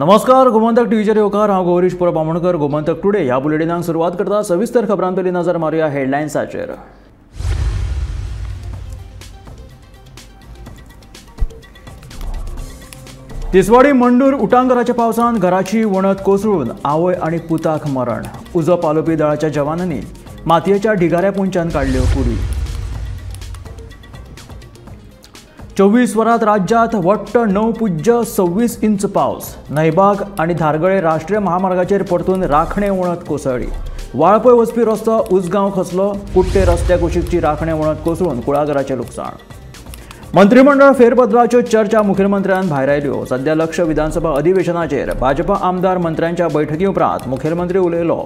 नमस्कार, गोमंतक टीव्हीचेर येवकार. हांव गौरीश परब आमोणकर. गोमंतक टुडे ह्या बुलेटिनाक सुरवात करता. सविस्तर खबरां पयलीं नजर मारुया हेडलायन्साचेर. तिसवाडी मंडूर उटांगराच्या पावसान घराची वणत कोसळून आवय आनी पुताक मरण. उजो पालोवपी दळाच्या जवानांनी मातयेच्या ढिगाऱ्या पुंच्यान काडल्यो कुडी. 24 वरांत राज्यात वट्ट 9.26 इंच पावस. न्हंयबाग आनी धारगळे राष्ट्रीय महामार्गाचेर परतून राखणे वणत कोसळ्ळी. वाळपय वचपी रस्तो उजगांव खसलो. कुट्टे रस्त्या कुशीकची राखणे वणत कोसळून कुळागराचें लुकसाण. मंत्रिमंडळ फेरबदलाच्यो चर्चा मुखेलमंत्र्यान भायरायल्यो. सध्या लक्ष विधानसभा अधिवेशनाचेर भाजपा आमदार मंत्र्यांच्या बैठकी उपरांत मुखेलमंत्री उलयलो.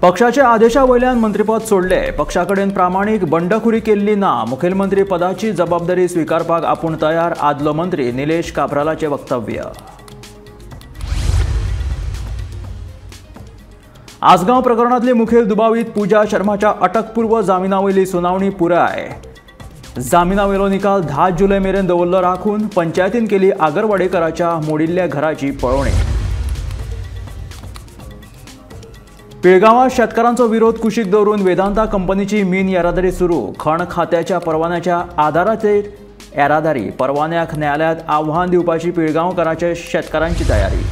पक्षाच्या आदेशा वयल्यान मंत्रीपद सोडले. पक्षा कडेन प्रामाणीक बंडखोरी केल्ली ना. मुखेलमंत्री पदाची जबाबदारी स्विकारपाक आपूण तयार, आदलो मंत्री निलेश काब्रालाचें वक्तव्य. आसगांव प्रकरणांतली मुखेल दुबावीत पूजा शर्माच्या अटकपूर्व जामिना वयली सुनावणी पुराय. जामिना वयलो निकाल 10 जुलय मेरेन दवरलो राखून पंचायतीन केली आगरवाडेकराच्या मोडिल्ल्या घराची पळोवणी. पिळगांवात शेतकारांचो विरोध कुशीक दवरून वेदांता कंपनीची मीन येरादारी सुरू. खण खात्याच्या परवान्याच्या आदाराचेर येरादारी. परवान्याक न्यायालयात आव्हान दिवपाची पिळगांवकाराच्या शेतकारांची तयारी.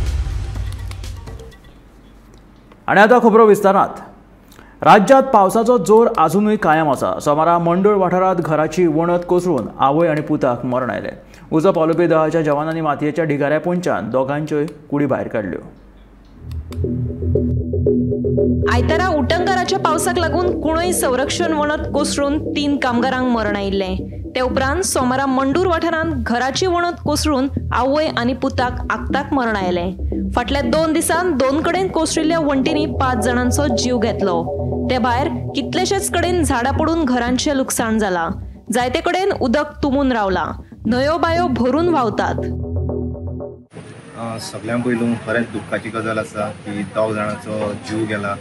आनी आतां खबरो विस्तारात. राज्यात पावसाचो जोर आजुनूय कायम आसा. सोमारा मंडूळ वाठारांत घराची वणत कोसळून आवय आनी पुताक मरण आयलें. उजो पालोवपी दळाच्या जवानांनी मातयेच्या ढिगाऱ्या पुंच्यान दोगांच्योय कुडी भायर काडल्यो. आयतारा उटंगाराच्या पावसाक लागून कुणय संरक्षण वणत कोसळून 3 कामगारांक मरण आयिल्लें. ते उपरांत सोमारा मंडूर वाठारांत घराची वणत कोसळून आवय आनी पुताक आक्ताक मरण आयलें. फाटल्या 2 दिसांत 2 कडेन कोसळिल्ल्या वण्टींनी 5 जाणांचो जीव घेतलो. ते भायर कितलेशेच कडेन झाडां पडून घरांचें लुकसाण जालां. जायते कडेन उदक तुंबून रावलां. न्हंयो बायो भरून व्हांवतात. सगळ्यां पयलू खरेंच दुख्खाची गजाल आसा की 2 जाणांचो जीव गेला.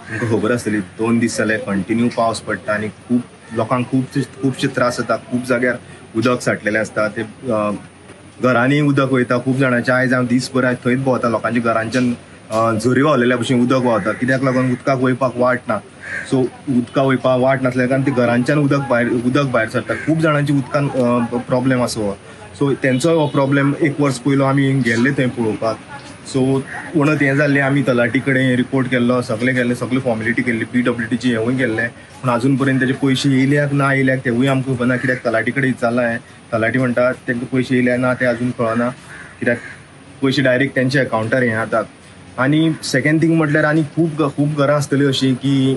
तुमकां खबर आसतली 2 दीस जाले कंटिन्यू पावस पडटा आनी खूब लोकांक खुबशे त्रास जाता. खूब जाग्यार उदक साठलेलें आसता, ते घरांनी उदक वयता. खूब जाणांचे आयज हांव दीसभर आयज थंयच भोंवता. लोकांच्या घरांच्यान झरी व्हांवलेल्या भशेन उदक व्हांवता. कित्याक लागून उदकाक वयपाक वाट ना. सो उदकाक वयपाक वाट नासल्या कारण ती घरांच्यान उदक भायर सरता. खूब जाणांची उदकान प्रोब्लेम आसा हो. सो तेंचोय हो प्रोब्लेम एक वर्स पयलो आमी गेल्ले थंय पळोवपाक. सो वणत हें जाल्लें, आमी तलाठी कडेन रिपोर्ट केल्लो, सगळें केल्लें, सगळें फॉर्मेलिटी केल्ली, पीडब्ल्यूडीची हेंवूय केल्लें. पूण आजून पर्यंत तेजे पयशे येयल्याक ना येयल्याक तेवूय आमकां खबर ना. कित्याक तलाठी कडेन विचारलां हांवें, तलाठी म्हणटा तांकां पयशे येयल्या ना ते आजून कळना. कित्याक पयशे डायरेक्ट तेंच्या अकावंटार हें जातात. आनी सेकेंड थींग म्हटल्यार आनी खूब खूब घरां आसतलीं अशीं की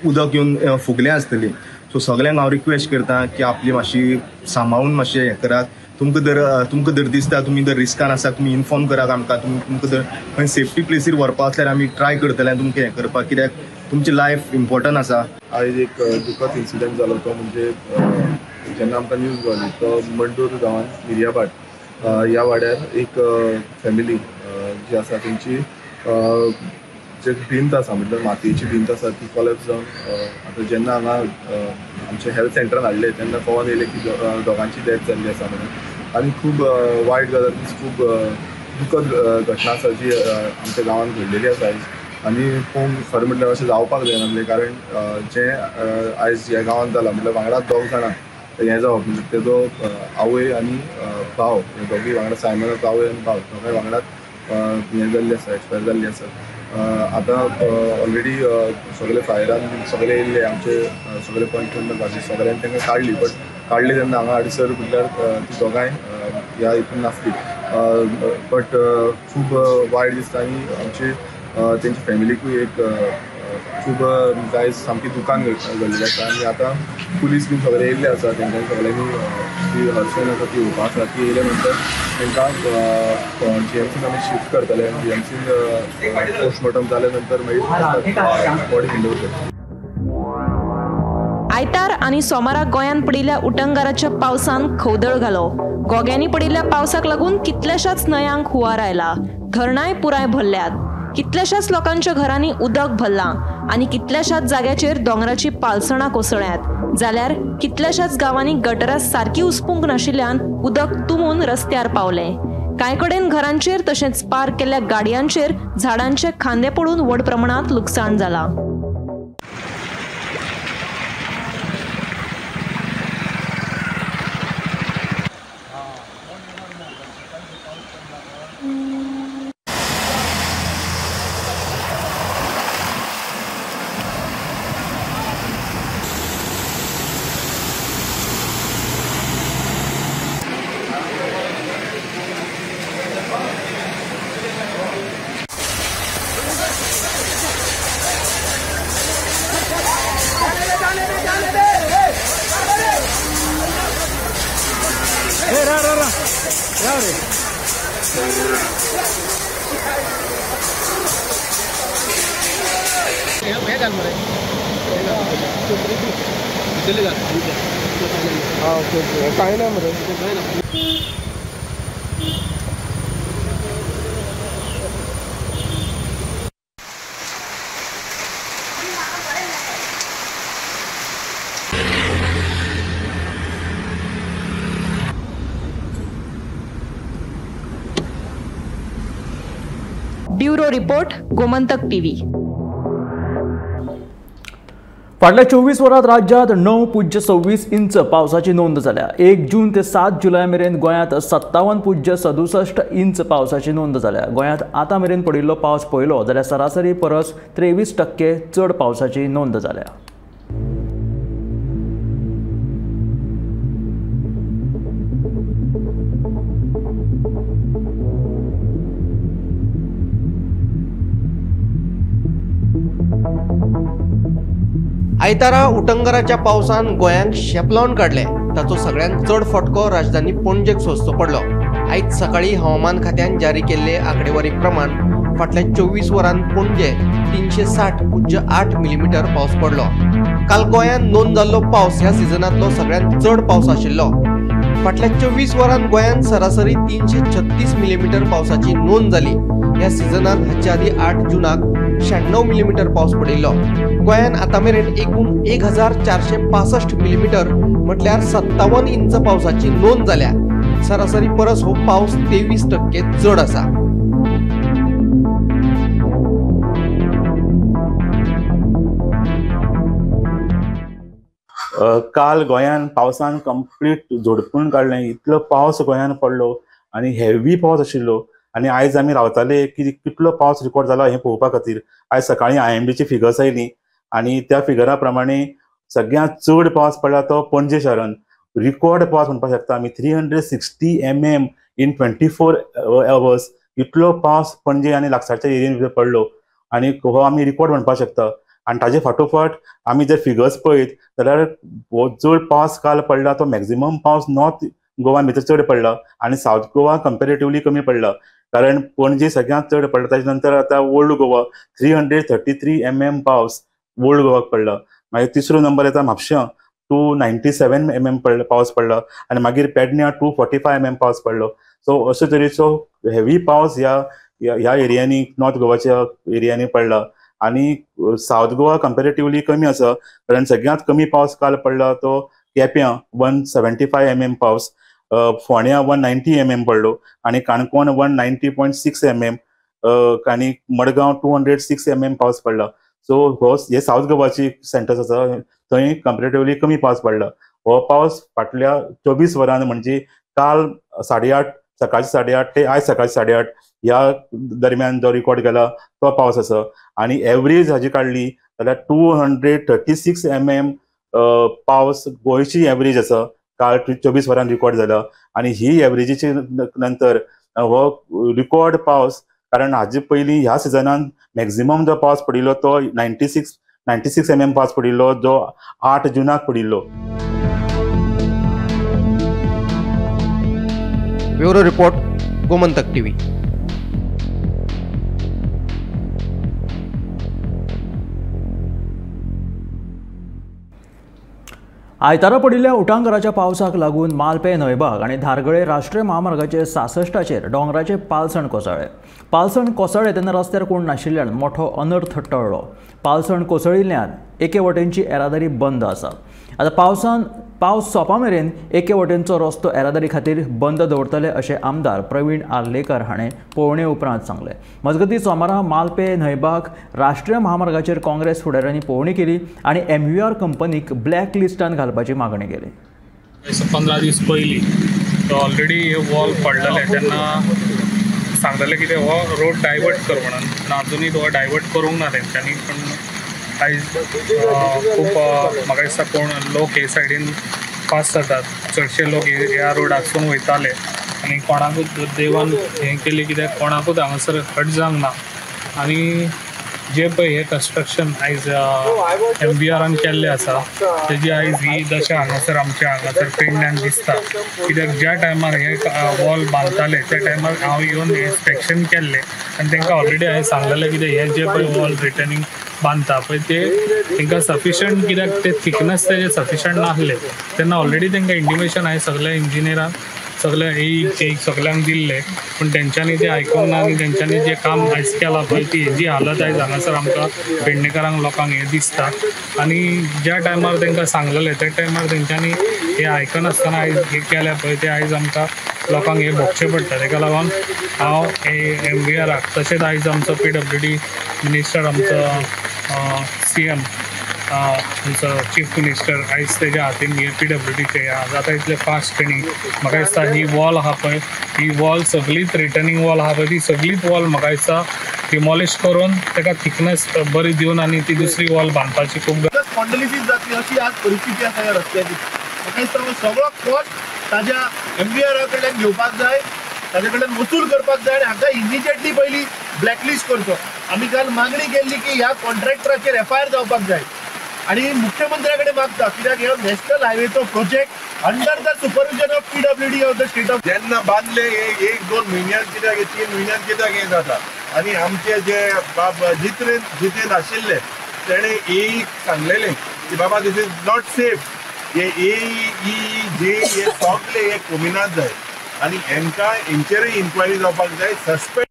उदक येवन फुगल्या आसतलीं. सो सगळ्यांक हांव रिक्वेस्ट करता की आपली मातशी सांबाळून मातशें हें करात. तुमकां जर दिसता तुमी जर रिस्कान आसा तुमी इन्फॉर्म करात आमकां. तुमकां जर खंय सेफ्टी प्लेसीर व्हरपा आसल्यार आमी ट्राय करतले तुमकां हें करपाक, कित्याक तुमची लायफ इम्पॉर्टंट आसा. आयज एक दुखद इन्सिडंट जालो तो म्हणजे जेन्ना आमकां न्यूज गावली तो मंडूर गांवांत मिर्याभाट ह्या वाड्यार एक फॅमिली जी आसा तेंची जे भिंत आसा, म्हटल्यार मातयेची भिंत आसा ती कोलॅप्स जावन आतां जेन्ना हांगा आमच्या हेल्थ सेंटरान हाडलें तेन्ना कळोन येयलें की दोगांची डेथ जाल्ली आसा म्हणून. आनी खूब वायट गजाल, खूब दुखद घटना आसा जी आमच्या गांवांत घडलेली आसा आयज. आनी पळोवंक खरें म्हटल्यार अशें जावपाक जायनासलें, कारण जें आयज ह्या गांवांत जालां म्हटल्यार वांगडा 2 जाणां हें जावप म्हणजे तेजो आवय आनी भाव, हे दोगूय वांगडा, सायमनाचो आवय आनी भाव दोगांय वांगडाच हें जाल्लें आसा, एक्सपायर जाल्ली आसा. आतां ऑलरेडी सगळे फायरान सगळे येयल्ले आमचे, सगळे पंच मेंबर सगळ्यांनी तांकां काडली. बट काडली तेन्ना हांगा हाडसर म्हटल्यार ती दोगांय ह्या हितून नासली. बट खूब वायट दिसता आनी आमची तेंच्या फॅमिलीकूय एक खूब आयज सामकी दुकान घडलेलें आसा. आनी आतां पुलीस बीन सगळे येयल्ले आसा, तेंच्यांनी सगळ्यांनी ती हर्सन आसा ती येवपा आसा. ती येयले नंतर तांकां जीएमसीन आमी शिफ्ट करतले. जीएमसीन पोस्टमॉर्टम जाल्या नंतर मागीर बॉडी हँड ओवर करतले. आयतार आनी सोमारा गोंयांत पडिल्ल्या उटंगाराच्या पावसान खवदळ घालो. गोग्यांनी पडिल्ल्या पावसाक लागून कितल्याशाच न्हंयांक हुंवार आयला. धरणांय पुराय भरल्यात. कितल्याशाच लोकांच्या घरांनी उदक भरलां आनी कितल्याशाच जाग्याचेर दोंगराची पालसणां कोसळ्यांत. जाल्यार कितल्याशाच गांवांनी गटरां सारकी उसपूंक नाशिल्ल्यान उदक तुंबून रस्त्यार पावलें. कांय कडेन घरांचेर तशेंच पार्क केल्ल्या गाडयांचेर झाडांचे खांदे पडून व्हड प्रमाणांत लुकसाण जालां. Bureau report, Gomantak TV. फाटल्या 24 वरांत राज्यांत 9.26 इंच पावसाची नोंद जाल्या. 1 जून ते 7 जुलय मेरेन गोंयांत 57.67 इंच पावसाची नोंद जाल्या. गोंयांत आतां मेरेन पडिल्लो पावस पळयलो जाल्यार सरासरी परस 23% चड पावसाची नोंद जाल्या. आयतारा उटंगराच्या पावसान गोंयांक शेपलावन काडले. ताचो सगळ्यांत चड फटको राजधानी पणजेक सोंसचो पडलो. आयज सकाळी हवामान खात्यान जारी केल्ले आंकडेवारी प्रमाण फाटल्या 24 वरांत पणजे 360.8 मिलीमीटर पावस पडलो. काल गोंयांत नोंद जाल्लो पावस ह्या सिजनांतलो सगळ्यांत चड पावस आशिल्लो. फाटल्या 24 वरांत गोंयांत सरासरी 336 मिलीमीटर पावसाची नोंद जाली. ह्या सिजनांत हाचे आदीं 8 जुनाक 96 मिलीमीटर पावस पडिल्लो. गोंयांत आतां मेरेन एकूण 1465 मिलीमीटर म्हटल्यार 57 इंच पावसाची नोंद जाल्या. सरासरी परस हो पावस 23% चड आसा. काल गोंयांत पावसान कंप्लीट झोडपून काडलें. इतलो पावस गोंयांत पडलो आनी हेवी पावस आशिल्लो. आनी आयज आमी रावताले की कितलो पावस रिकॉर्ड जाला हें पळोवपा खातीर. आयज सकाळीं IMDची फिगर्स आयली आनी त्या फिगरा प्रमाणे सगळ्यांत चड पावस पडला तो पणजे शहरान. रिकॉर्ड पावस म्हणपाक शकता आमी. 360 mm इन 24 आवर्स इतलो पावस पणजे आनी लागसारच्या एरियेन भितर पडलो आनी हो आमी रिकॉर्ड म्हणपाक शकता. आनी ताजे फाटोफाट आमी जर फिगर्स पळयत जाल्यार हो चड पावस काल पडला तो मॅक्झिमम पावस नॉर्थ गोवान भितर चड पडला आनी सावथ गोवा कंपेरेटिवली कमी पडला. कारण पणजे सगळ्यांत चड पडला. ताजे नंतर आतां ओल्ड गोवा 333 mm पावस ओल्ड गोवाक पडला. मागीर तिसरो नंबर येता म्हापश्यां 297 mm पडला पावस पडला आनी मागीर पेडण्या 245 mm पावस पडलो. सो अशे तरेचो हेवी पावस ह्या ह्या एरियांनी नॉर्थ गोवाच्या एरियांनी पडला आनी सावथ गोवा कंपेरेटिवली कमी आसा. कारण सगळ्यांत कमी पावस काल पडला तो केप्यां 175 mm पावस, फोंड्या 190 mm पडलो आनी काणकोण 190.6 mm आनी मडगांव 206 mm पावस पडला. सो हो हे सावथ गोवाची सेंटर्स आसा थंय कंपेरेटिवली कमी पावस पडला. हो पावस फाटल्या 24 वरान म्हणजे काल 8:30 सकाळचे 8:30 ते आयज सकाळचे 8:30 ह्या दरम्यान जो रिकॉर्ड केला तो पावस आसा. आनी एवरेज हाजी काडली जाल्यार 236 mm पावस गोंयची एवरेज आसा काल 24 वरान रिकॉर्ड जाला. आनी ही एवरेजीचे नंतर हो रिकॉर्ड पावस, कारण हाजे पयलीं ह्या सिजनान मॅक्झिमम जो पावस पडिल्लो तो 96 mm पावस पडिल्लो जो 8 जुनाक पडिल्लो. Bureau report, Gomantak TV. आयतारा पडिल्ल्या उटांगराच्या पावसाक लागून मालपें न्हंयबाग आनी धारगळे राष्ट्रीय महामार्गाचेर 66 डोंगराचे पालसण कोसळ्ळें. पालसण कोसळ्ळें तेन्ना रस्त्यार कोण नाशिल्ल्यान मोठो अनर्थ टळ्ळो. पालसण कोसळिल्ल्यान एके वटेनची येरादारी बंद आसा. आतां पावस सोंपा मेरेन एके वटेनचो रस्तो येरादारी खातीर बंद दवरतले अशें आमदार प्रवीण आर्लेकर हाणें पळोवणे उपरांत सांगलें. मजगतीं सोमारा मालपें न्हंयबाग राष्ट्रीय महामार्गाचेर काँग्रेस फुडाऱ्यांनी पळोवणी केली आनी MVR कंपनीक ब्लॅक लिस्टान घालपाची मागणी केली. 15 दीस पयलीं तो ऑलरेडी हे वॉल पडलेले तेन्ना सांगलेले कितें हो रोड डायवर्ट कर म्हणून, पूण आजुनूय तो डायवर्ट करूंक ना तेंच्यांनी. पूण आयज खूब म्हाका दिसता कोण लोक हे सायडीन पास जातात, चडशे लोक ह्या रोडासून वयताले आनी कोणाकूच देवान हें केलें कित्याक कोणाकूच हांगासर हट जावंक ना. आनी जे पळय हें कन्स्ट्रक्शन आयज MVRान केल्लें आसा तेजी आयज ही दशा हांगासर आमच्या हांगासर पेडण्यान दिसता. कित्याक ज्या टायमार हे वॉल बांदताले त्या टायमार हांव येवन इन्स्पेक्शन केल्लें आनी तांकां ऑलरेडी हांवें सांगलेलें कितें हे जे पळय वॉल रिटर्निंग बांदता पळय ते तांकां सफिशंट, कित्याक ते थिकनस तेजे सफिशंट नासले तेन्ना ऑलरेडी तांकां इंटिमेशन हांवें सगल्या इंजिनियरांक सगल्या एक सगल्यांक दिल्ले, पूण तेंच्यांनी तें आयकूंक ना आनी तेंच्यांनी जें काम आयज केलां पळय ती हेजी हालत आयज हांगासर आमकां पेडणेकारांक लोकांक हें दिसता. आनी ज्या टायमार तांकां सांगलेलें त्या टायमार तेंच्यांनी हें आयकनासतना आयज हें केलें पळय तें आयज आमकां लोकांक हें भोगचें पडटा. तेका लागून हांव MVRाक तशेंच आयज आमचो PWD minister, आमचो CM, आमचो चीफ मिनिस्टर आयज तेज्या हातीन हे PWDचे जाता इतले फास्ट तेणी म्हाका दिसता ही वॉल आहा पळय ही वॉल सगळीच रिटर्निंग वॉल आहा पळय ती सगळीच वॉल म्हाका दिसता डिमॉलिश करून ताका थिकनस बरी दिवन आनी ती दुसरी वॉल बांदपाची खूब स्पॉन्डलिसीस जातली अशी आज परिस्थिती आसा ह्या रस्त्याची. म्हाका दिसता सगळो कॉस्ट ताज्या MVRा कडल्यान घेवपाक जाय, ताजे कडल्यान वसूल करपाक जाय आनी हाका इमिजिएटली पयलीं ब्लॅकलिस्ट करचो. आमी काल मागणी केल्ली की ह्या कॉन्ट्रॅक्टराचेर FIR जावपाक जाय आनी मुख्यमंत्र्या कडेन मागता कित्याक ह्या national हायवेचो project under the supervision of PWD of the state of जेन्ना बांदले हे 1-2 म्हयन्यान कित्याक 3 म्हयन्यान कित्याक हें जाता. आनी आमचे जे बाब जितेन आशिल्ले तेणे एक सांगलेलें की बाबा this is not safe, हे AEJ हे सगळे हे कोमिनात जाय आनी हेंकां हेंचेरूय इन्क्वायरी जावपाक जाय. सस्पेंड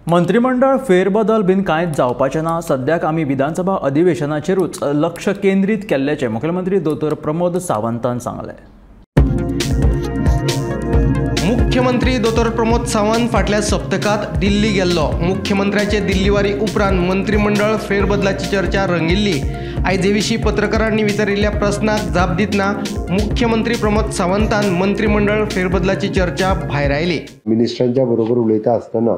मंत्रिमंडळ फेरबदल बीन कांयच जावपाचें ना. सद्याक आमी विधानसभा अधिवेशनाचेरूच लक्ष केंद्रीत केल्ल्याचें मुख्यमंत्री दोतोर प्रमोद सावंतान सांगलें. मुख्यमंत्री दोतोर प्रमोद सावंत फाटल्या सप्तकांत दिल्ली गेल्लो. मुख्यमंत्र्याचे दिल्लीवारी उपरांत मंत्रिमंडळ फेरबदलाची चर्चा रंगिल्ली. आयज हे विशीं पत्रकारांनी विचारिल्ल्या प्रस्नाक जाप दितना मुख्यमंत्री प्रमोद सावंतान मंत्रिमंडळ फेरबदलाची चर्चा भायर आयली. मिनिस्टरांच्या बरोबर उलयता आसतना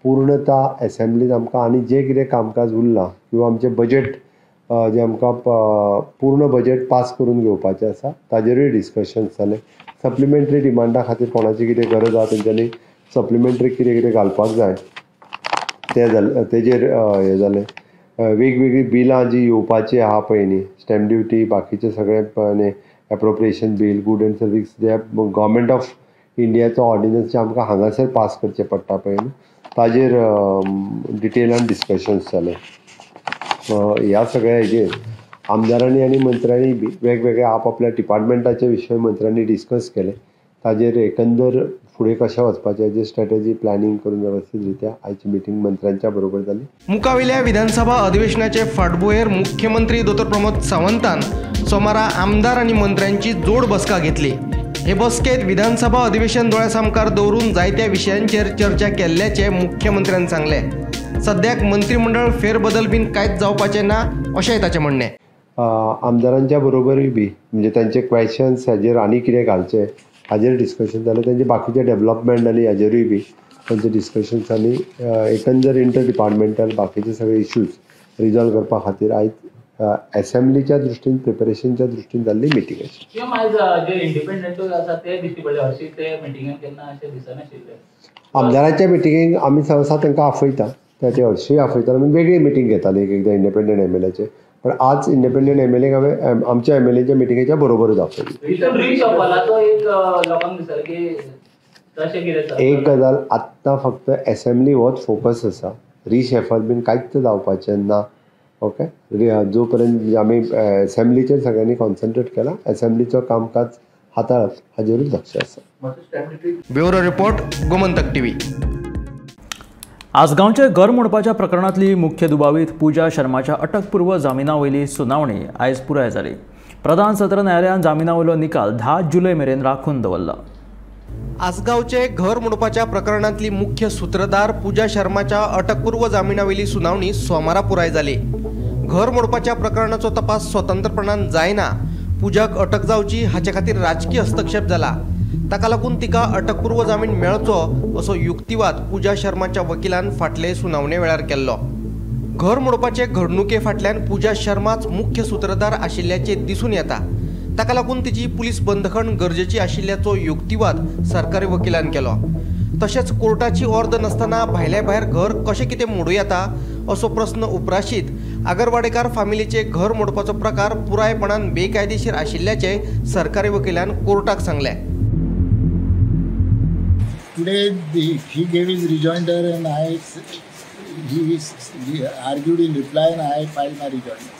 पूर्णता एसेंब्लीत आमकां आनी जें कितें कामकाज उरलां किंवा आमचें बजेट जें आमकां पूर्ण बजेट पास करून घेवपाचें आसा ताजेरूय डिस्कशन्स जालें. सप्लिमेंटरी डिमांडा खातीर कोणाची कितें गरज आसा तेंच्यांनी सप्लिमेंटरी कितें कितें घालपाक जाय तें जालें, तेजेर हें जालें. वेगवेगळीं बिलां जीं येवपाचीं आहा पळय न्ही, स्टॅम्प ड्युटी बाकीचें सगळें appropriation bill, good and service J government of इंडियाचो ऑर्डिनन्स जे आमकां हांगासर पास करचें पडटा पळय न्ही ताजेर डिटेलान डिस्कशन्स जालें. ह्या सगळ्या हेजेर आमदारांनी आनी मंत्र्यांनी बी वेगवेगळ्या आपआपल्या डिपार्टमेंटाचे विशय मंत्र्यांनी डिस्कस केले. ताजेर एकंदर फुडें कशें वचपाचें हेजेर स्ट्रेटजी प्लॅनिंग करून वेवस्थीत रित्या आयची मिटींग मंत्र्यांच्या बरोबर जाली. मुखावेल्या विधानसभा अधिवेशनाचे फाटभुंयेर मुख्यमंत्री दोतोर प्रमोद सावंतान सोमारा आमदार आनी मंत्र्यांची जोड बसका घेतली. हे बसकेत विधानसभा अधिवेशन दोळ्यासामकार दवरून जायत्या विशयांचेर चर्चा केल्ल्याचें मुख्यमंत्र्यान सांगलें. सद्याक मंत्रिमंडळ फेरबदल बीन कांयच जावपाचें ना अशेंय ताचें म्हणणें. आमदारांच्या बरोबरूय बी म्हणजे तांचे क्वेशन्स हाजेर आनी कितें घालचें हाजेर डिस्कशन जालें. तांचे बाकीचे डेवलपमेंट आनी हाजेरूय बी तांचे डिस्कशन्स आनी एकंदर इंटर डिपार्टमेंटल बाकीचे सगळे इश्यूज रिजॉल्व करपा खातीर आयज एसेंब्लीच्या दृश्टीन प्रिपरेशनच्या दृश्टीन जाल्ली मिटींग आशिल्ली. आमदारांच्या मिटिंगेक आमी सहसा तांकां आफयता, ते हरशीं आफयता. आमी वेगळी मिटींग घेताली एक एकदां इंडिपेंडंट MLAचे, पण आज इंडिपेंडंट MLA हांवें आमच्या MLAच्या मिटिंगेच्या बरोबरूच आपयली. एक गजाल आत्तां फक्त एसेंब्ली होच फोकस आसा, रिशफल बीन कांयच जावपाचें ना ओके, जो पर्यंत आमी एसेंब्लीचेर सगळ्यांनी कॉन्सन्ट्रेट केला, एसेंब्लीचो कामकाज हाताळप हाजेरूच लक्ष आसा. Bureau report, Gomantak TV. आसगांवचे घर मोडपाच्या प्रकरणांतली मुख्य दुबावीत पूजा शर्माच्या अटकपूर्व जामिना वयली सुनावणी आयज पुराय जाली. प्रधान सत्र न्यायालयान जामिना वयलो निकाल 10 जुलय मेरेन राखून दवरला. आसगांवचे घर मोडपाच्या प्रकरणांतली मुख्य सूत्रधार पूजा शर्माच्या अटकपूर्व जामिनावेली सुनावणी सोमारा पुराय जाली. घर मोडपाच्या प्रकरणाचो तपास स्वतंत्रपणान जायना, पूजाक अटक जावची हाचे खातीर राजकीय हस्तक्षेप जाला, ताका लागून तिका अटकपूर्व जामीन मेळचो असो युक्तिवाद पूजा शर्माच्या वकिलान फाटले सुनावणे वेळार केल्लो. घर मोडपाचे घडणुके फाटल्यान पूजा शर्माच मुख्य सूत्रधार आशिल्ल्याचें दिसून येता, ताका लागून तिची पुलीस बंदखण गरजेची आशिल्ल्याचो युक्तिवाद सरकारी वकिलान केलो. तशेंच कोर्टाची ऑर्द नासतना भायल्या भायर घर कशें कितें मोडूं येता असो प्रस्न उप्राशीत आगरवाडेकार फामिलीचे घर मोडपाचो प्रकार पुरायपणान बेकायदेशीर आशिल्ल्याचें सरकारी वकिलान कोर्टाक सांगलें. Today he gave his rejoinder and he argued in reply and I filed my rejoinder.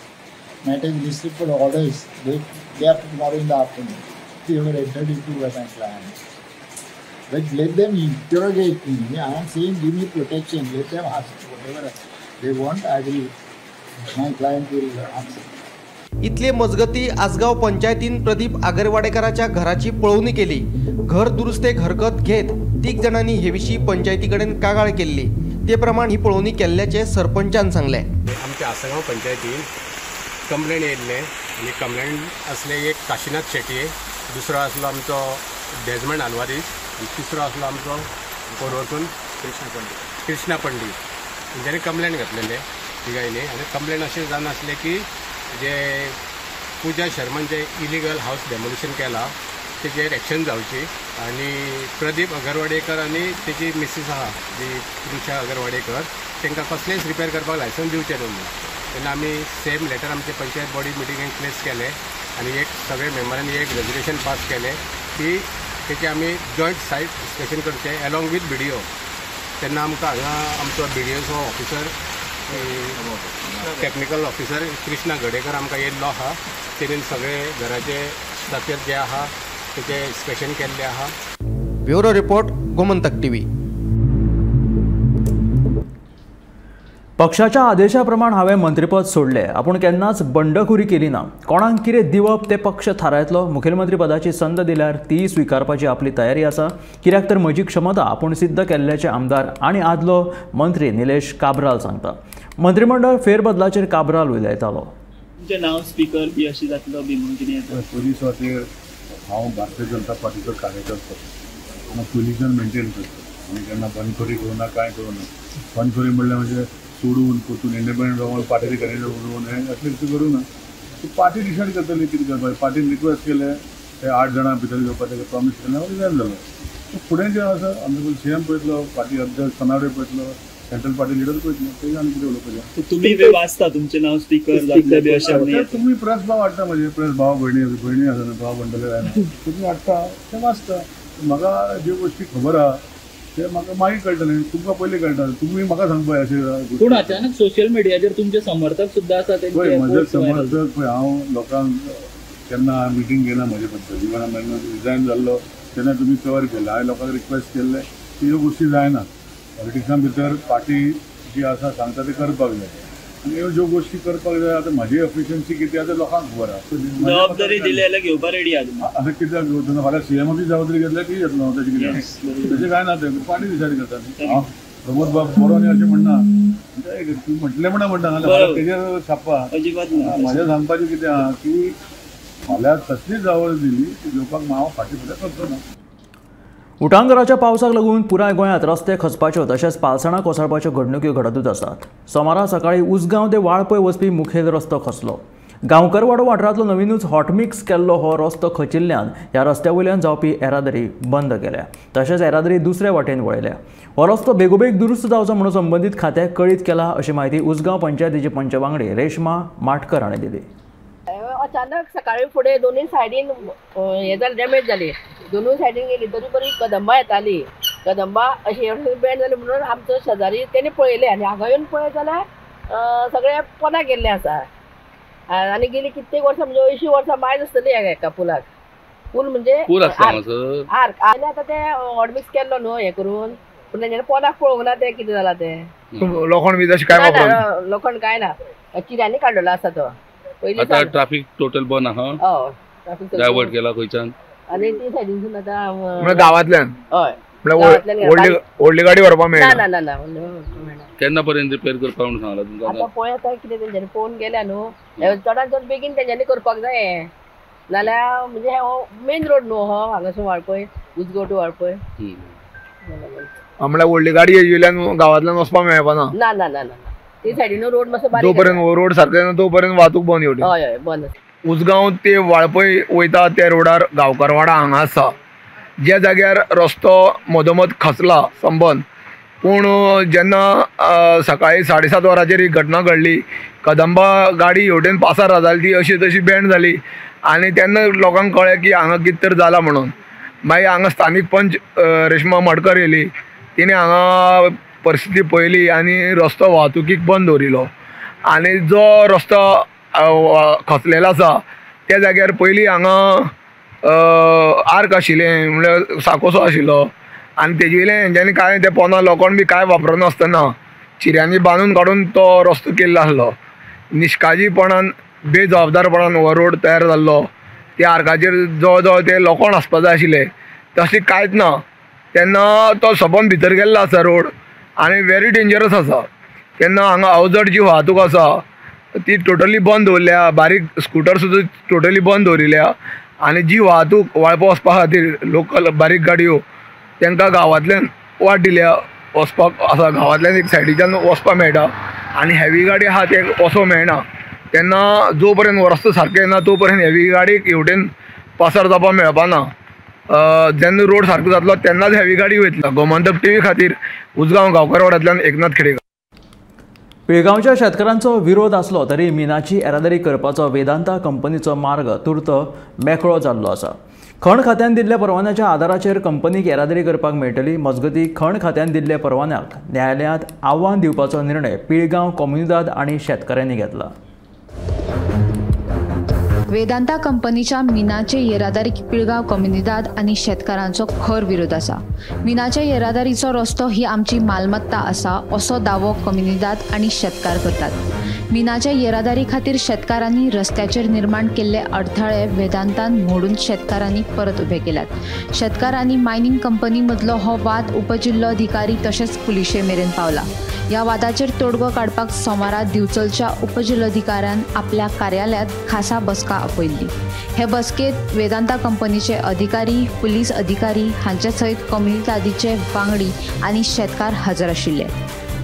Matter is listed for orders day after tomorrow in the afternoon. They were entered into by my client. But let them interrogate me. I am saying give me protection. Let them ask whatever they want. I will, my client will answer. इतले मजगती आसगांव पंचायतीन प्रदीप आगरवाडेकाराच्या घराची पळोवणी केली. घर दुरुस्तेक हरकत घेत 3 जाणांनी हे विशीं पंचायती कडेन कागाळ केल्ली. ते प्रमाण ही पळोवणी केल्ल्याचें सरपंचान सांगलें. आमच्या आसगांव पंचायतीन कंप्लेन येयल्लें आनी कंप्लेन आसले एक काशिनाथ शेटये, दुसरो आसलो आमचो डेजमंड आल्वारीस आनी तिसरो आसलो आमचो कोरवरसून कृष्णा पंडीत. तेंच्यांनी कंप्लेन घातलेले तिगांयनी आनी कंप्लेन अशें जावन आसलें की जे पूजा शर्मान जे इलिगल हावस डेमोलिशन केला तेजेर एक्शन जावची आनी प्रदीप अगरवाडेकर आनी तेजी मिसीस आहा जी रुचा अगरवाडेकर तांकां कसलेंच रिपेर करपाक लायसन्स दिवचें न्हू म्हणून. तेन्ना आमी सेम लेटर आमचे पंचायत बॉडी मिटिंगेक प्लेस केलें आनी एक सगळे मेंबरांनी एक रेजोल्युशन पास केलें की तेचें आमी जॉयंट सायट इन्स्पेक्शन करचें along with B D O. तेन्ना आमकां हांगा आमचो बी डी ओचो officer technical officer Krishna Gadekar आमकां येयल्लो आहा. तेणेन सगळे घराचे स्ट्रक्चर जे आहा तेचें इन्स्पेक्शन केल्लें आहा. Bureau report, Gomantak TV. पक्षाच्या आदेशा प्रमाण हांवें मंत्रीपद सोडलें. आपूण केन्नाच बंडखोरी केली ना. कोणाक कितें दिवप तें पक्ष थारायतलो. मुखेलमंत्री पदाची संद दिल्यार ती स्विकारपाची आपली तयारी आसा. कित्याक तर म्हजी क्षमता आपूण सिद्ध केल्ल्याचे आमदार आनी आदलो मंत्री निलेश काब्राल सांगता. मंत्रिमंडळ फेरबदलाचेर काब्राल उलयतालो. तुमचें नांव स्पीकर बी अशें जातलो बी म्हणून कितें येता? पयली सुवातेर हांव भारतीय जनता पार्टीचो कार्यकर्तो. हांव पयलींच्यान मेंटेन करता. आमी केन्ना बंडखोरी करूं ना, कांय करूं ना. बंडखोरी म्हणल्यार म्हणजे सोडून परतून इंडिपेंडंट रावन पार्टी कॅन्डिडेट उडोवन हें असलें कितें करूं ना. पार्टी डिसायड करतली कितें करपाचें. पार्टीन रिक्वेस्ट केलें, ते 8 जाणां भितर घेवपाक तेका प्रॉमीस केलें, रिजायन जालो. फुडें जें आसा आमचो सी एम पळयतलो, पार्टी अध्यक्ष सनाडे पळयतलो, सेंट्रल पार्टी लिडर पळयतलो, तेजें आनी कितें उलोवपाचें. तुमी वाचता तुमचें नांव स्पीकर जातलें बी अशें? तुमी प्रेस भाव हाडटा, म्हजे प्रेस भाव भयणी आसा न्हू, भाव म्हणटले जायना, तुमी हाडटा तें वाचता. म्हाका ज्यो गोश्टी खबर आहा ते म्हाका मागीर कळटलें, तुमकां पयलीं कळटा, तुमी म्हाका सांगपा अशें. पूण अचानक सोशल मिडियाचेर तुमचे समर्थक सुद्दां आसा. पळय म्हजे समर्थक, पळय हांव लोकांक केन्ना मिटींग घेना म्हजे बद्दल. इवन हांव रिजायन जाल्लो तेन्ना तुमी कवर केलें. हांवें लोकांक रिक्वेस्ट केल्लें की ह्यो गोश्टी जायना. पॉलिटिक्सां भितर पार्टी जी आसा सांगता तें करपाक जाय आनी ह्यो ज्यो गोश्टी करपाक जाय. आतां म्हजी एफिशियन्सी कितें आसा लोकांक खबर आसा. जबाबदारी दिली जाल्यार घेवपा रेडी आहा. आतां कित्याक घेवचो? फाल्यां सी एम बी जबाबदारी घेतल्यार ती घेतलो हांव. तेजें कितें तेजें कांय ना, तें पार्टी डिसायड करता. हांव प्रमोद बाब बरो न्ही अशें म्हणना, तूं म्हटलें म्हणून म्हणटा फाल्यां तेजेर छापा. म्हाजें सांगपाचें कितें आहा की फाल्यां कसली जबाबदारी दिली ती घेवपाक हांव फाटीं फुडें करचो ना. उटांगराच्या पावसाक लागून पुराय गोंयांत रस्ते खचपाच्यो तशेंच पालसणां कोसळपाच्यो घडणुक्यो घडतूच आसात. सोमारा सकाळीं उसगांव ते वाळपय वचपी मुखेल रस्तो खसलो. गांवकरवाडो वाठारांतलो नवीनूच हॉटमिक्स केल्लो हो रस्तो खचिल्ल्यान ह्या रस्त्या वयल्यान जावपी येरादारी बंद केल्या. तशेंच येरादारी दुसऱ्या वाटेन वळयल्या. हो रस्तो बेगोबेग दुरुस्त जावचो म्हणून संबंदीत खात्याक कळीत केला अशी म्हायती उसगांव पंचायतीचे पंच वांगडी रेश्मा माटकर हांणी दिली. अचानक सकाळी फुडें दोनूय सायडीन हें जालें, डॅमेज जाली. दोनूय सायडीन गेली तरी बरी कदंबा येताली. कदंबा अशी बेंड जाली म्हणून आमचो शेजारी तेणी पळयलें आनी हांगा येवन पळयत जाल्यार सगळें पोंदा गेल्लें आसा आनी गेली कित्येक वर्सां म्हणजे 80 वर्सां मायज आसतली हेका पुलाक. पूल म्हणजे पूल आसता हांगासर आर्क आनी आतां ते हॉटमिक्स केल्लो न्हू हें करून, पूण तेंच्यांनी पोंदाक पळोवंक ना तें कितें जालां तें. लोखण बी तशें कांय वापरना? लोखण कांय ना, चिऱ्यांनी काडलेलो आसा तो पयलीं. आतां ट्राफीक टोटल बंद आहा? हय, ट्राफीक डायवर्ट केला खंयच्यान आनी ती सायडीनसून आतां म्हळ्यार गांवांतल्यान? हय, म्हळ्यार व्हडली गाडी व्हरपाक मेळना? ना ना ना मेळना. केन्ना पर्यंत रिपेर करपाक म्हणून सांगलां तुमकां? आतां पळय आतां कितें तेंच्यांनी पळोवन गेल्या न्हू, चडान चड बेगीन तेंच्यांनी करपाक जाय, नाल्यार म्हणजे हो मेन रोड न्हू हो हांगासून वाळपय, उजगांव टू वाळपय. म्हळ्यार व्हडली गाडी येयल्यान गांवांतल्यान वचपाक मेळपाना? ना ना ना ना, ती सायडीन रोड मातसो बारीक, जोपर्यंत रोड सारको येना तोपर्यंत वाहतूक बंद येवटी. हय हय बंद. उजगांव ते वाळपय वयता त्या रोडार गांवकारवाडा हांगा आसा, ज्या जाग्यार रस्तो मदोमद खचला संबंद. पूण जेन्ना सकाळी 7:30 वरांचेर ही घटना घडली, कदंबा गाडी हेवटेन पासार जाली, ती अशी तशी बँड जाली आनी तेन्ना लोकांक कळ्ळें की हांगा कितें तर जालां म्हणून. मागीर हांगा स्थानीक पंच रेश्मा मडकर येयली, तिणें हांगा परिस्थिती पळयली आनी रस्तो वाहतुकीक बंद दवरिलो. आनी जो रस्तो खचलेलो आसा त्या जाग्यार पयलीं हांगा आर्क आशिल्लें, म्हणल्यार साकोसो आशिल्लो आनी तेजे वयल्यान हेंच्यांनी कांय ते पोंदा लोखण बी कांय वापरनासतना चिऱ्यांनी बांदून काडून तो रस्तो केल्लो आसलो. निश्काळजीपणान बेजबाबदारपणान हो रोड तयार जाल्लो. त्या आर्काचेर जवळ जवळ ते लोखण आसपा जाय आशिल्लें, तशें कांयच ना. तेन्ना तो सबंद भितर गेल्लो आसा रोड आनी वेरी डेंजरस आसा. तेन्ना हांगा अवजड जी वाहतूक आसा ती टोटली बंद दवरल्या, बारीक स्कुटर सुद्दां टोटली बंद दवरिल्या आनी जी वाहतूक वाळपय वचपा खातीर लोकल बारीक गाडयो तांकां गांवांतल्यान वाट दिल्या वचपाक आसा, गांवांतल्यान एक सायडीच्यान वचपाक मेळटा आनी हेवी गाडी आहा ते वचोंक मेळना. तेन्ना जो पर्यंत रस्तो सारको येना तो पर्यंत हेवी गाडयेक हेवटेन पासार जावपाक मेळपाना. जेन्ना रोड सारको जातलो तेन्नाच हेवी गाडी वयतली. गोमंतक टीव्ही खातीर उजगांव गांवकारवाड्यांतल्यान एकनाथ खेडेकर. पिळगांवच्या शेतकारांचो विरोध आसलो तरी मिनाची येरादारी करपाचो वेदांता कंपनीचो मार्ग तुर्त मेकळो जाल्लो आसा. खण खात्यान दिल्ल्या परवान्याच्या आदाराचेर कंपनीक येरादारी करपाक मेळटली. मजगतीं खण खात्यान दिल्ल्या परवान्याक न्यायालयांत आव्हान दिवपाचो निर्णय पिळगांव कोमुनिदाद आनी शेतकारांनी घेतला. वेदांता कंपनीच्या मिनाचे येरादारीक पिळगांव कोमुनिदाद आनी शेतकारांचो खर विरोध आसा. मिनाच्या येरादारीचो रस्तो ही आमची मालमत्ता आसा असो दावो कोमुनिदाद आनी शेतकार करतात. मिनाच्या येरादारी खातीर शेतकारांनी रस्त्याचेर निर्माण केल्ले अडथळे वेदांतान मोडून शेतकारांनी परत उबे केल्यात. शेतकारांनी मायनिंग कंपनी मदलो हो वाद उपजिल्लोधिकारी तशेंच पुलिशे मेरेन पावला. ह्या वादाचेर तोडगो काडपाक सोमारा दिवचलच्या उपजिल्लोधिकाऱ्यान आपल्या कार्यालयांत खासा बसका आपयल्ली. हे बसकेंत वेदांता कंपनीचे अधिकारी, पुलीस अधिकारी हांचे सयत कोमुनिदादीचे वांगडी आनी शेतकार हजर आशिल्ले.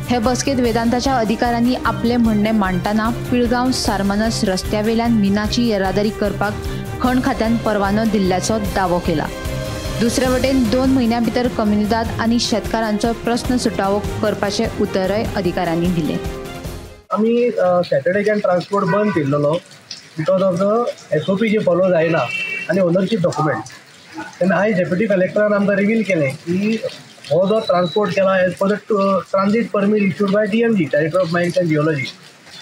हे बसकेंत वेदांताच्या अधिकाऱ्यांनी आपलें म्हणणें मांडटना पिळगांव सारमानस रस्त्यावेल्यान मिनाची येरादारी करपाक खण खात्यान परवानो दिल्ल्याचो दावो केला. दुसरे वटेन 2 म्हयन्यां भितर कोमुनिदाद आनी शेतकारांचो प्रस्न सुटावो करपाचें उतरय अधिकाऱ्यांनी दिलें. आमी सॅटर्डेच्यान ट्रान्सपोर्ट बंद केल्लो because of the SOP J follow जायना आनी ओनरशीप डॉक्युमेंट. तेन्ना आयज डेप्युटी कलेक्टरान आमकां रिवील केलें की हो जो ट्रान्सपोर्ट केला as per the transit permit issued by DMG, director of mines and geology.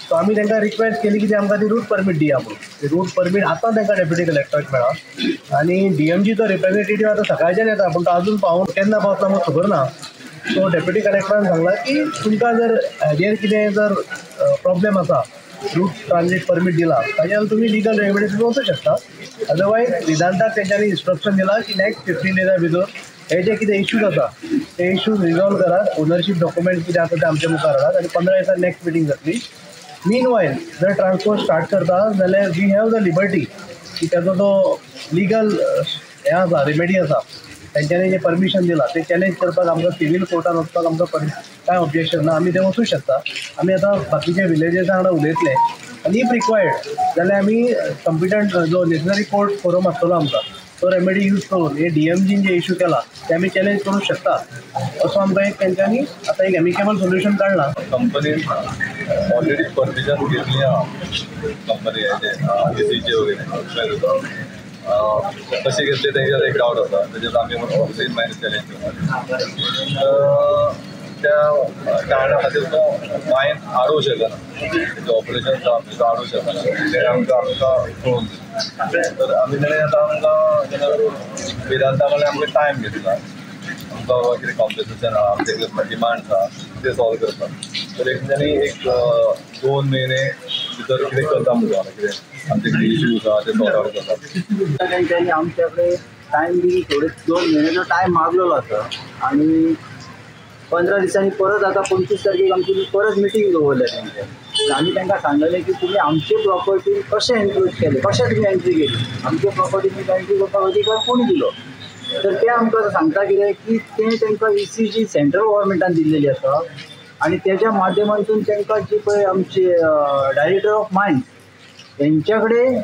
So आमी तांकां रिक्वेस्ट केली की ते आमकां ती रूट परमीट दिया म्हणून. ती रूट परमीट आतां तांकां डेप्युटी कलेक्टराक मेळ्ळा आनी डीएमजीचो रिप्रेझेंटेटीव आतां सकाळच्यान येता पूण तो आजून पावून केन्ना पावतलो म्हाका खबर ना. सो डेप्युटी कलेक्टरान सांगलां की तुमकां जर हाजेर कितें जर प्रॉब्लेम आसा, रूट ट्रान्झीट परमीट दिला ताजेर जाल्यार तुमी लिगल रेमेडीज वचूं शकता. अदरवायज वेदांताक तेंच्यांनी इन्स्ट्रक्शन दिलां की नेक्स्ट 15 डेजा भितर हे जे कितें इश्यूज आसा ते इश्यूज रिजॉल्व करात, ओनरशीप डॉक्युमेंट कितें आसा ते आमच्या मुखार हाडात आनी 15 दिसांनी नेक्स्ट मिटींग जातली. मीन वायल जर ट्रान्सपोर्ट स्टार्ट करता जाल्यार we have the liberty की ताजो जो लिगल हें आसा, रेमेडी आसा, तेंच्यांनी जें परमिशन दिलां तें चॅलेंज करपाक आमकां सिवील कोर्टान वचपाक आमकां कांय ऑब्जेक्शन ना, आमी तें वचूं शकता. आमी आतां बाकीच्या विलेजसा वांगडा उलयतले आनी if required जाल्यार आमी कॉम्पिटंट जो नेशनरी कोर्ट फोरम आसतलो आमकां तो रेमेडी यूज करून हे डीएमजीन जे इशू केला ते आमी चॅलेंज करूंक शकता असो आमकां एक तेंच्यांनी आतां एक एमिकेबल सोल्युशन काडलां. कंपनीन ऑलरेडी परमिशन घेतली आहा कंपनी एसीचे वगैरे कशी घेतली तेंच्यार एक डावट आसा, तेजेर आमी ऑफिसीन मागीर चॅलेंज करता. त्या कारणा खातीर तो मायन आडोवंक शकना, तेजें ऑपरेशन जावं तो आडोवंक शकना, तेणें आमकां कळोवन दिलें. तर आमी तेणें आतां आमकां जेन्ना वेदांता कडल्यान आमकां टायम घेतला, आमकां कितें कॉम्पन्सेशन आहा, आमचे कितें डिमांड्स आहा ते सॉल्व करपाक. तर एक तेणी एक 2 म्हयने भितर कितें करता म्हणून कितें आमचे कितें इश्यूज आहा ते सॉर्ट आवट करता. तेंच्यांनी आमच्या कडेन टायम बी थोडे 2 म्हयन्याचो टायम मागलेलो आसा आनी 15 दिसांनी परत आतां 25 तारखेक आमची परत मिटींग दवरल्या तेंच्या. आमी तांकां सांगलेलें की तुमी आमचे प्रॉपर्टी कशें एन्क्रोच केलें, कशें तुमी एंट्री केली, आमचे प्रॉपर्टी तुमी एंट्री करपाक अधिकार कोण दिलो. तर ते आमकां सांगता कितें की तें तांकां ECG central गव्हर्मेंटान दिल्लेली आसा आनी तेज्या माध्यमांतून तांकां जी पळय आमची डायरेक्टर ऑफ मायन्स हेंच्या कडेन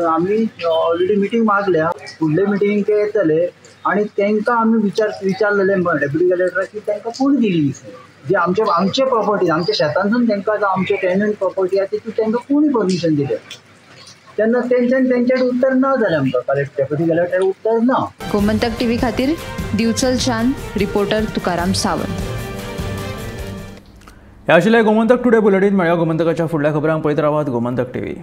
आमी ऑलरेडी मिटींग मागल्या, फुडले मिटिंगेक ते येतले आनी तांकां आमी विचारलेलें डेप्युटी कलेक्टराक की तांकां कोण दिली EC जी आमचे आमचे प्रॉपर्टी आमच्या शेतांतून तांकां आमचे टेनंट प्रॉपर्टी आसा तितून तांकां कोणी परमिशन दिलें. तेन्ना तेंच्यान तेंच्यान उत्तर ना जालें आमकां, डेप्युटी कलेक्टर उत्तर ना. गोमंतक टीव्ही खातीर दिवचलच्यान रिपोर्टर तुकाराम सावंत. हे आशिल्लें गोमंतक टुडे बुलेटीन. मेळया गोमंतकाच्या फुडल्या खबरांक. पळयत रावात गोमंतक टीव्ही.